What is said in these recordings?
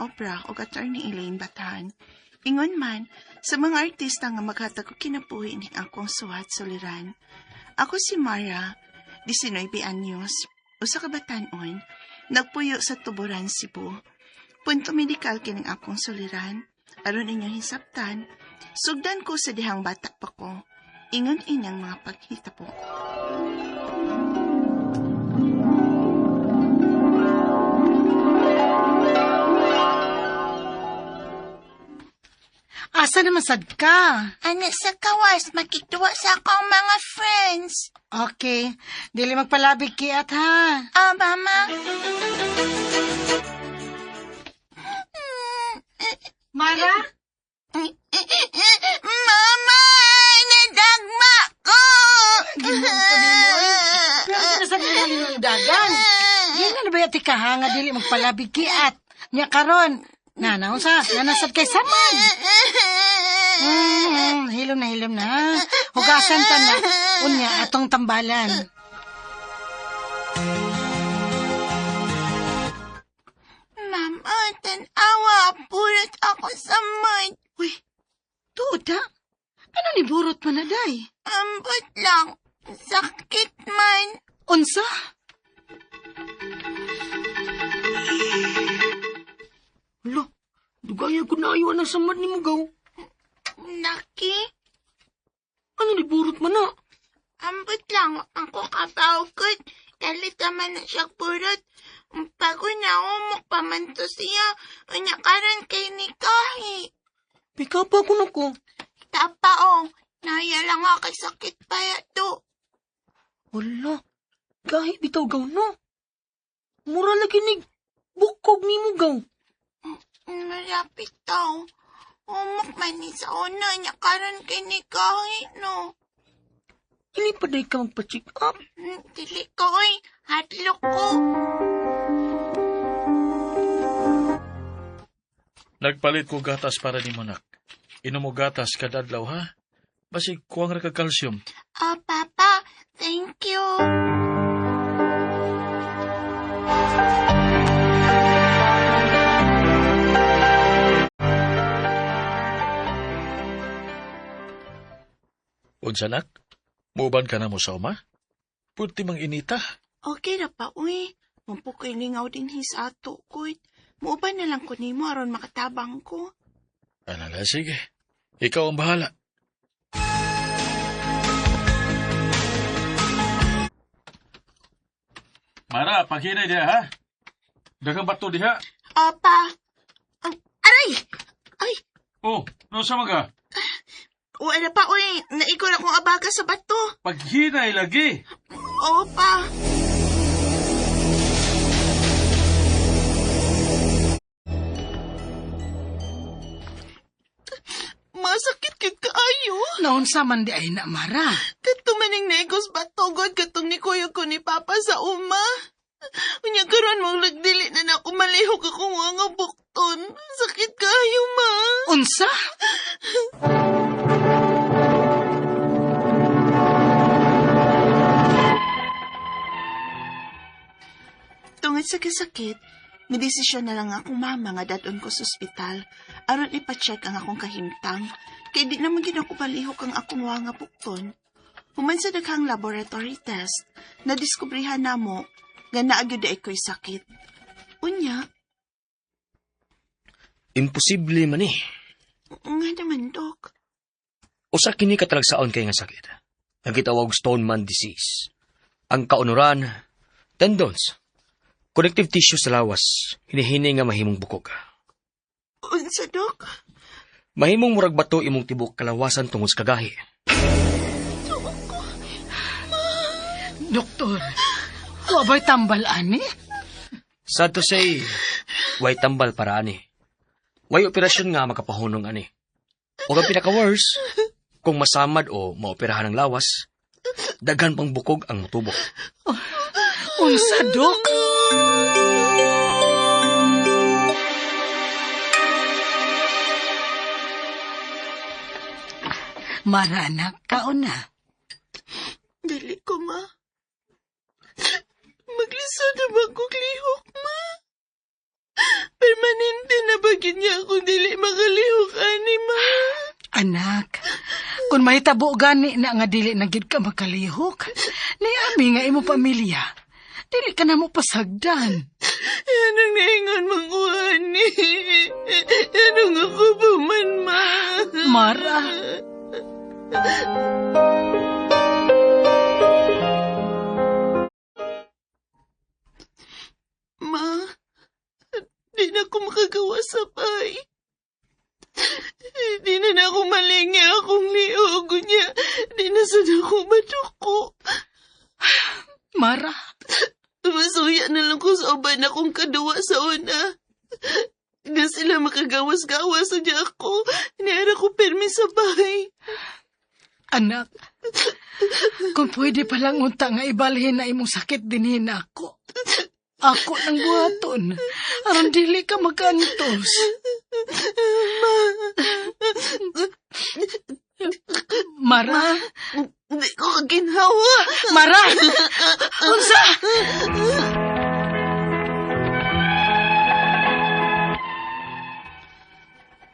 Obra ug Attorney Elaine Batan. Ingon man sa mga artista nga maghatag og kinabuhi ning akong suwat suliran. Ako si Mara, 19 anyos, usa ka batan-on, nagpuyo sa Tuburan, Cebu. Punto medikal kining akong suliran. Aron inyong hisabtan, sugdan ko sa dihang bata pa ko. Ingon inyang mga paghitabo. Asa naman sad ka? Ana sa kawas, makituwa sa akong mga friends. Okay. Dili magpalabig kiat ha. Ah, mama. Mara? Mama! Nadagma ko! Pero sinasad mo dagan. Yan na ba yati ka ha nga dili magpalabig kiat? Nya karon. Nana, unsa? Nanasad kay samad. Hilom na, hilom na. Hugasan ta na. Unya, atong tambalan. Mama, tanawa, purot ako sa mud. Uy, tuod ha? Ano ni burot man na, day? Ambot lang. Sakit man. Unsa? Hala, dugaya ko na ayaw ang samad ni Mugaw. Naki, Ano ni burot man na? ambot lang. Ako kabawkot. Kalit naman na siya purot. Bago na umok pa man to siya. Unya karon kay ni Kahi. Pika pa ko nako. Tapa o. Naya lang ako kay sakit pa yato. Wala, gahi bitaw gaw no. Mura lagi ni bukog ni Mugaw. Malapit daw. Umok man ni sa una niya karon kay ni Kahi no. Dili pa day ka magpa-check up. Dili ko oy. Hadlok ko. Nagpalit ko gatas para ni Monak. Inom mo gatas kada adlaw, ha? Basig kuwang ra ka calcium. Oh, Papa. Thank you. Unsa nak? Muban ka na mo sa uma? Punti mang inita. Okay ra pa, uy. Mampo ko'y lingaw din his ato, kuy. Muuban na lang ko nimo aron makatabang ko. Alala, sige. Ikaw ang bahala. Mara, paghinay diha, ha? Daghang bato diha. Opa. Aray! Ay, Oh, no sa maga? wala pa, uy. Naikol akong abaga sa bato. Paghinay lagi. Opa. Masakit kay kaayo. Naunsa man di ay na, Mara. Kato maning negos batugod katong ni kuya ko ni Papa sa uma. Unya karon mong nagdili na na ako malihok akong mga bukton. Sakit kayo, ma. Unsa? Tungod sa kasakit, nidesisyon na lang akong mama nga dadon ko sa ospital aron ipa-check ang akong kahimtang. Kay di naman gid ako palihok ang akong wanga bukton. Human sa daghang laboratory test, nadiskubrihan namo nga naa gyud ay ko'y sakit. Unya, Imposible man eh. nga naman, Dok. Usa kini katalagsaon kay nga sakit. Ang gitawag Stoneman disease. Ang kaunuran, tendons, connective tissue sa lawas, hinihini nga mahimong bukog. Unsa, Dok? Mahimong murag bato imong tibok kalawasan tungod sa kagahi. Doktor, wa ba'y tambal ani? Sad to say, way tambal para ani. Way operasyon nga makapahunong ani. O ang pinaka-worse, kung masamad o maoperahan ang lawas, daghan pang bukog ang mutubok. Unsa, Dok? Mara, anak, kaon na. Dili ko, ma. Maglisod na ba kong lihok, ma? Permanente na Sakit niya kung dili makalihok ani, ma. Anak, kung mahitabo gani na nga dili na gid ka makalihok, niami nga imo pamilya, dili ka na mo pasagdan. Anong naingon man ko, ani? Anong ako pa man, ma? Mara. Ma, di na ako makagawa sa bay. Di na na ako malingi akong liog niya. Di na sad ako maduko. Mara. Masuya na lang ko sa uban akong kaduwa sa una. Di sila makagawas-gawas sa niya ako. Niara ko permi sa bahay. Anak, kung pwede palang unta nga ibalhin na imong sakit dinhi na ako. Ako nang buhaton. Aron dili ka magantos. Ma. Mara. Di ko kaginhawa. Mara! Unsa?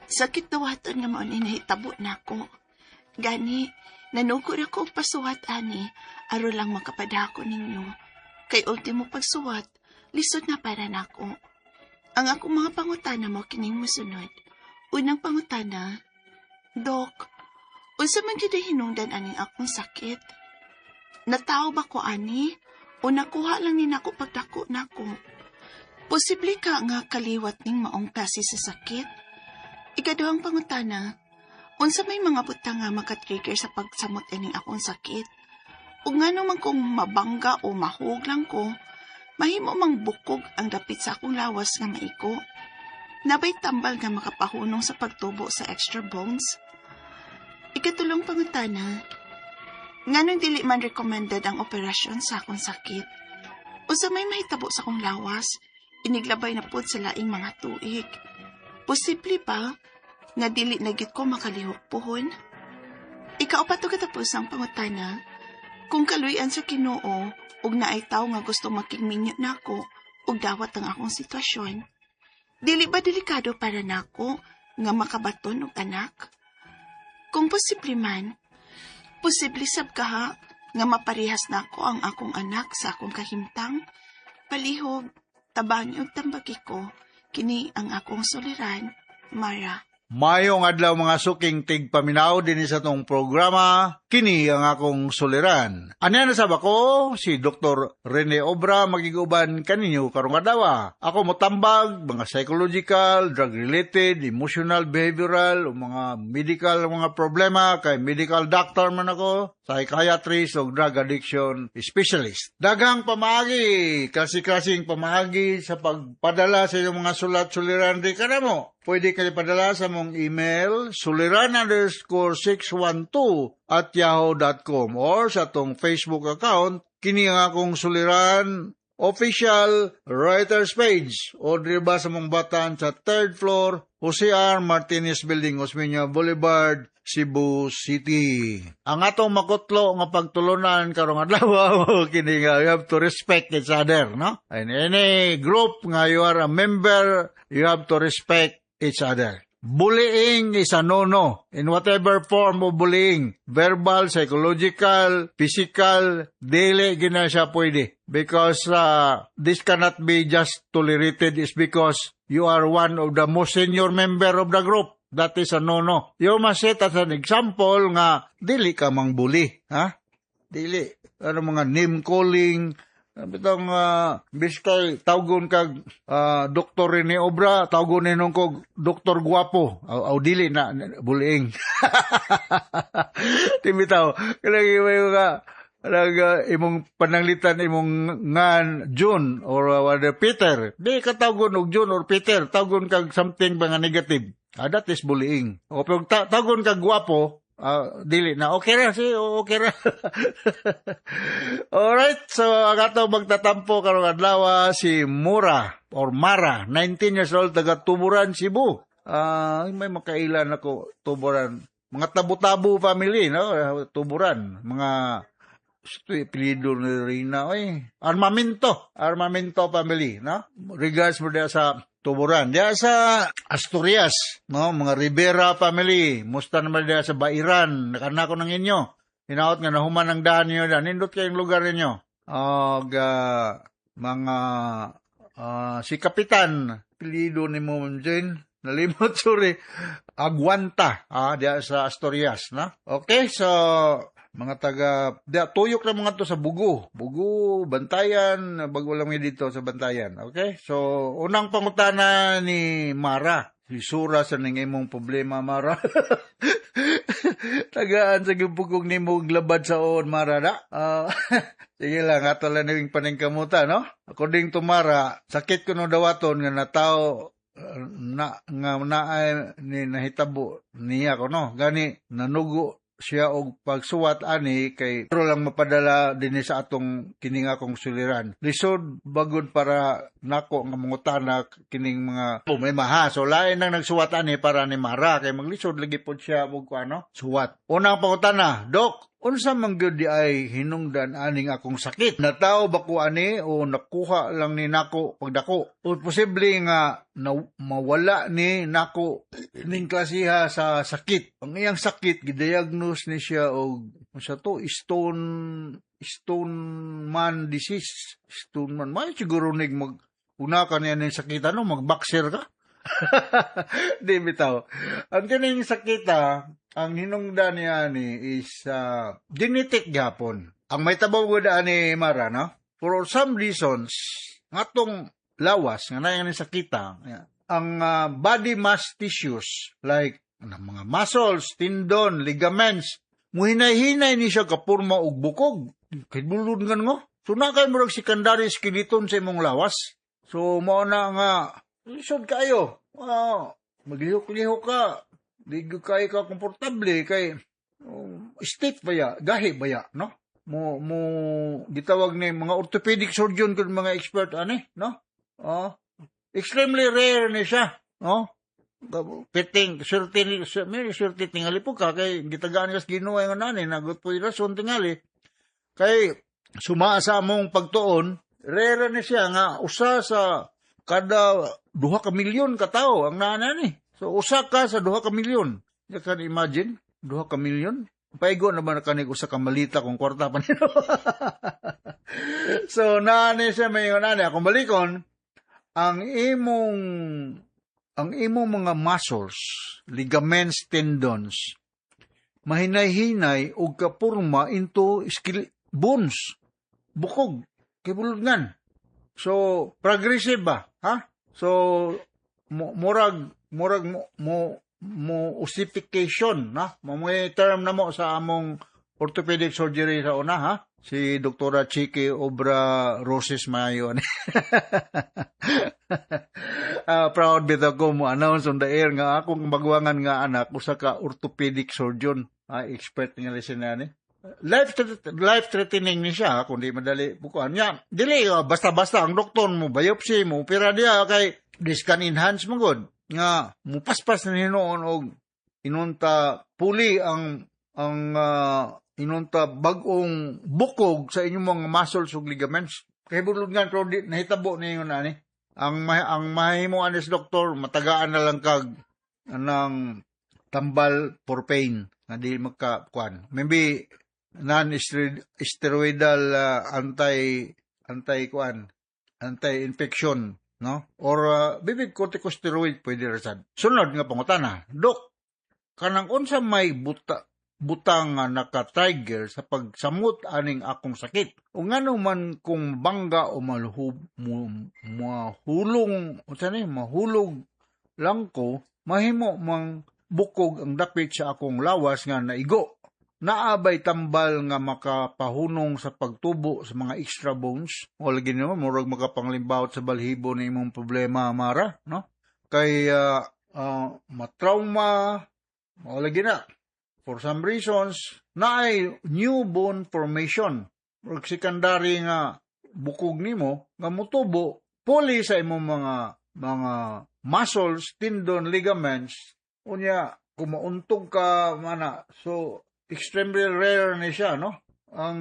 Sakit dawaton nga mao ni nahitabo nako. Gani, nanukor ako og pasuwat ani, aron lang makapadako ninyo. Kay ultimo pagsuwat, lisod na para nako. Ang akong mga pangutana mo kining mosunod. Unang pangutana, Dok, unsa man gyud hinungdan aning akong sakit? Natawo ba ko ani? O nakuha lang ni nako pagdako nako? Posible ka nga kaliwat ning maong klase sa sakit? Ikaduhang pangutana, unsa may mga butang nga makatrigger sa pagsamot ining akong sakit? Ug ngano man kung mabangga o mahug lang ko, mahimo mang bukog ang dapit sa akong lawas nga maiko. Nabay tambal nga makapahunong sa pagtubo sa extra bones? Ikatulong pangutana, nganong dili man recommended ang operasyon sa akong sakit? Unsa may mahitabo sa akong lawas, iniglabay na pod sa laing mga tuig. Posible ba nga dili na gyud ko makalihok puhon? Ikaupat ug katapusang pangutana, kung kaluy-an sa Ginoo ug naay tawo nga gusto makigminyo nako ug dawat ang akong sitwasyon, dili ba delikado para nako nga makabaton og anak? Kung posible man, posible sab kaha nga maparehas nako ang akong anak sa akong kahimtang, palihog, tabangi ug tambagi ko, kini ang akong suliran, Mara. Mayong adlaw mga suking tigpaminaw dinhi sa tong programa, kini ang akong suliran. Anya na sab ako, si Dr. Rene Obra magiguban kaninyo karong adlaw. Ako motambag, mga psychological, drug-related, emotional, behavioral, o mga medical mga problema, kay medical doctor man ako, psychiatrist o drug addiction specialist. Daghang pamaagi, klase-klaseng pamaagi sa pagpadala sa inyong mga sulat-suliran di kanamo. Pwede kayo padala sa mong email, suliran_612@yahoo.com or sa atong Facebook account, kini ang akong suliran official writers page o diri ba sa mong batan sa third floor, Jose R. Martinez Building, Osmeña Boulevard, Cebu City. Ang atong makutlo nga pagtulunan karong adlaw kini nga you have to respect each other, no? In any group nga you are a member, you have to respect each other. Bullying is a no-no in whatever form of bullying. Verbal, psychological, physical, dili gina siya pwede. Because this cannot be just tolerated is because you are one of the most senior member of the group. That is a no-no. You must set as an example nga dili ka mang bully. Ha? Dili. Ano mga name calling, bitong biskay tawgon kag Dr. Rene Obra, tawgon ninong kog Dr. Guapo. Aw, dili na bullying. Di bitaw, kanang mga kanang imong pananglitan imong ngan John or Peter. Di ka tawgon og John or Peter, tawgon kag something ba nga negative. That is bullying. O pero tawgon kag guwapo, dili na. Okay ra, si, okay ra. Alright, so ang ato magtatampo karong adlaw si Mura or Mara, 19 years old, taga Tuburan, Cebu. May makailan ako Tuburan. Mga tabo-tabo family, no? Tuburan. Mga apelyido ni Rina, oy. Armamento. Armamento family, no? Regards mo sa Tuburan. Diya sa Asturias, no, mga Rivera family, musta naman diya sa Bairan, nakanako ng inyo. Hinaot nga nahuman ang daan niyo da, nindot kayong lugar ninyo. Og mga si Kapitan, apelyido ni mo, Ma'am Jane, nalimot, sorry, Aguanta, diya sa Asturias, na? Okay, so, mga taga, diya, tuyok na mga to sa Bugo. Bugo, Bantayan, bago lang may dito sa Bantayan. Okay, so, unang pangutana ni Mara. Si Sura sa ning imong problema, Mara. Tagaan sa gipugong nimo og labad sa oon, Mara, na. Sige lang, ato lang ning paningkamuta, no? According to Mara, sakit kuno dawaton nga natao na nga naay ni nahitabo niya kuno. Gani nanugo siya og pagsuwat ani kay pero lang mapadala dinhi sa atong kining akong suliran. Lisod bagod para nako nga mangutana kining mga problema ha. So lain nang nagsuwat ani para ni Mara kay maglisod lagi pod siya og ano, suwat. Unang pangutana, Dok, unsa man gyud di ay hinungdan aning akong sakit? Natawo ba ko ani o nakuha lang ni nako pagdako? O posible nga na, mawala ni nako ning klasiha sa sakit? Ang iyang sakit gidiagnose ni siya og unsa to, stone man disease. Stone man may siguro nig mag una ka niya ning sakit ano, magboxer ka. Di bitaw. Ang kining sakita, ang hinungdan niya ni is genetic gyapon. Ang may tabaw gud ani Mara, no? For some reasons, ngatong lawas nga naa ni sakita, ang body mass tissues like ang mga muscles, tendon, ligaments, muhinay-hinay ni siya kapurma og bukog. Kay bulod nga ngo. So na kay murag secondary skeleton sa imong lawas. So mao na nga lisod kayo. Maglihok-lihok ka. Di gyud kayo ka komportable kay stiff ba ya, gahi ba ya, no? Mo gitawag ni mga orthopedic surgeon kun mga expert ani, no? Extremely rare ni siya, no? Piting, swerte, may swerte tingali po ka, kay gitagaan ka sa Ginoo nga nani, nagot po rason tingali. Kay sumaa sa among pagtuon, rare ni siya nga usa sa kada 2 ka milyon ka tawo ang naa ni. So usa ka sa 2 ka milyon. You can imagine, 2 ka milyon. Paigo na ba na kanig usa ka malita kung kwarta pa nino? So naani siya may nani akong balikon ang imong mga muscles, ligaments, tendons mahinay-hinay og kapurma into bones, bukog, kibulungan. So progressive ba, ha? So murag murag mo ossification na, mo may term na mo sa among orthopedic surgery sa una ha. Si Doktora Chiki Obra Roses Mayo. Proud bitaw ko mo announce on the air nga akong magwangan nga anak usa ka orthopedic surgeon. Expert nga siya ni. Life threatening ni siya kung di madali bukuan niya. Dili basta-basta ang doktor mo biopsy mo opera diya kay this can enhance mo gud nga mupaspas na hinuon og inunta puli ang inunta bag-ong bukog sa inyong mga muscles ug ligaments. Kay bulungan pero di nahitabo ni ani. Ang mahimo anis doktor matagaan na lang kag anang tambal for pain nga di magka kuan. Maybe non-steroidal anti anti kuan, anti-infection, no, or bibig corticosteroid pwede ra sad. Sunod nga pangutana, Dok, kanang unsa may butang nga naka-trigger sa pagsamot aning akong sakit? O ngano man kung bangga o malhub, mo, mahulong unsa ni mahulog lang ko, mahimo mang bukog ang dapit sa akong lawas nga naigo? Naa bay tambal nga makapahunong sa pagtubo sa mga extra bones? O lagi nimo murag makapanglimbawot sa balhibo ni imong problema, Mara, no? Kay matrauma o lagi na for some reasons naay new bone formation, murag secondary nga bukog nimo nga mutubo puli sa imong mga muscles, tendon, ligaments. Unya kung mauntog ka mana, so extremely rare ni siya, no? Ang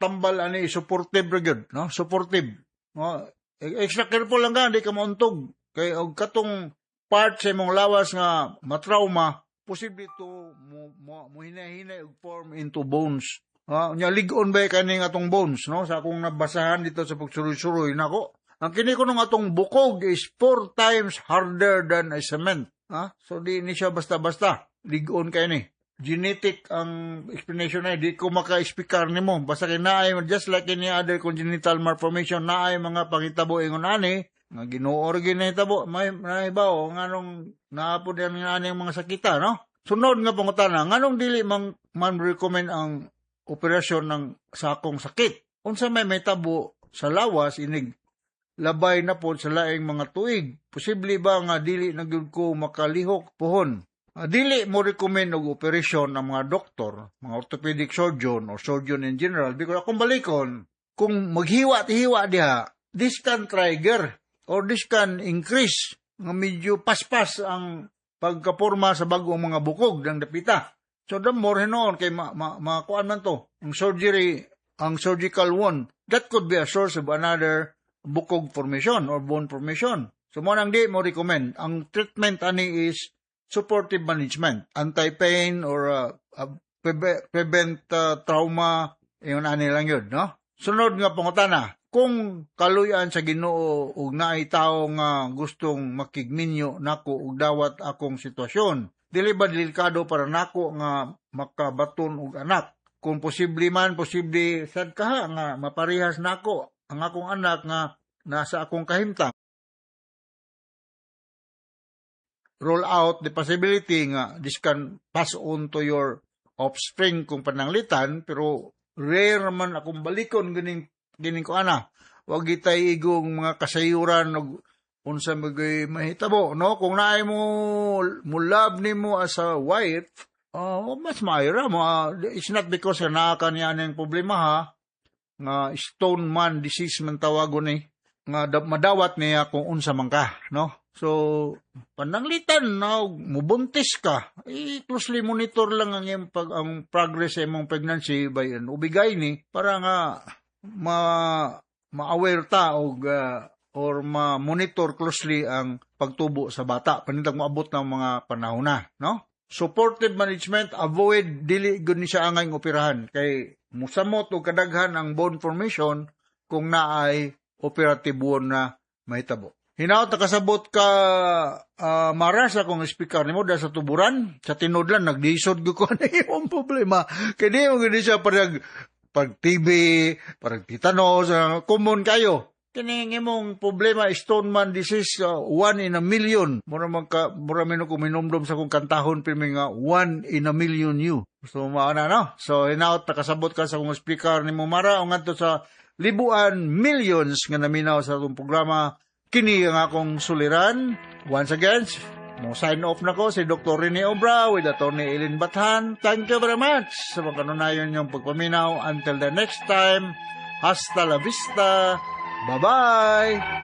tambal ani supportive ra gyud, no? Supportive, no? Extra careful lang ka, di ka mauntog. Kay og katong part sa imong lawas nga matrauma, posible to mo hinay-hinay og form into bones. Ha, nya lig-on ba kaning atong bones, no? Sa akong nabasahan dito sa pagsuroy-suroy nako. Ang kini kuno nga atong bukog is four times harder than a cement. Ha? So di ni siya basta-basta. Lig-on kay ni. Genetic ang explanation na, di ko maka-speakar nimo. Basta kay naay, just like any other congenital malformation, naay mga pangitabo ingon ani nga Ginoo ra gyud nahitabo, may naibaw nganong naa pod yan nga ani ang mga sakita, no? Sunod nga pangutana, nganong dili man man recommend ang operasyon ng sa akong sakit? Unsa may mahitabo sa lawas inig labay na pod sa laing mga tuig? Posible ba nga dili na gyud ko makalihok puhon? Dili mo recommend og operasyon ng mga doktor, mga orthopedic surgeon or surgeon in general, because akong balikon, kung maghiwa-hiwa diha, this can trigger or this can increase nga medyo paspas ang pagkaporma sa bagong mga bukog ng dapita. So the more hinuon kay ma, ma, makuan man to. Ang surgery, ang surgical wound, that could be a source of another bukog formation or bone formation. So mo nang di mo recommend. Ang treatment ani is supportive management, anti-pain or prevent trauma, yun ani lang yun, no? Sunod nga pangutana, kung kaluyan sa Ginoo ug naay tawo nga gustong makigminyo nako ug dawat akong sitwasyon, dili ba delikado para nako nga makabaton og anak? Kung posible man, posible sad kaha nga maparehas nako ang akong anak nga nasa akong kahimtang. Roll out the possibility nga this can pass on to your offspring kung pananglitan, pero rare man akong balikon ganing gining ko ana. Wag gitay igong mga kasayuran og unsa magay mahitabo, no? Kung naay mo love nimo as a wife, mas maayo ra mo. It's not because naa ka niya ang problema, ha, nga stone man disease man tawagon ni nga madawat niya kung unsa man ka, no? So pananglitan na mubuntis ka, i closely monitor lang ang iyong pag ang progress sa imong pregnancy by an OB-GYN para nga ma ma-aware ta og or ma-monitor closely ang pagtubo sa bata panindang moabot ng mga panahon na, no? Supportive management, avoid, dili gud ni siya angay operahan kay musamot og kadaghan ang bone formation kung naay operative wound na mahitabo. Hinaot nakasabot ka, Mara, sa akong speaker nimo dahil sa tuburan, sa tinudlan naglisod gyud ko na imong problema. Kay di mo gid siya parang pag TB, parang tetanus, common kayo. Kini imong problema, stone man disease, one in a million. Mura man ka, mura man ko minumdum sa akong kantahon pirmi nga one in a million you. So maana, no. So hinaot nakasabot ka sa akong speaker nimo, Mara, o ngadto sa libuan millions nga naminaw sa atong programa kini ang akong suliran. Once again, mo sign off na ko si Dr. Rene Obra with Attorney Eileen Bathan. Thank you very much sa mga kanunayon niyong pagpaminaw. Until the next time, hasta la vista. Bye-bye!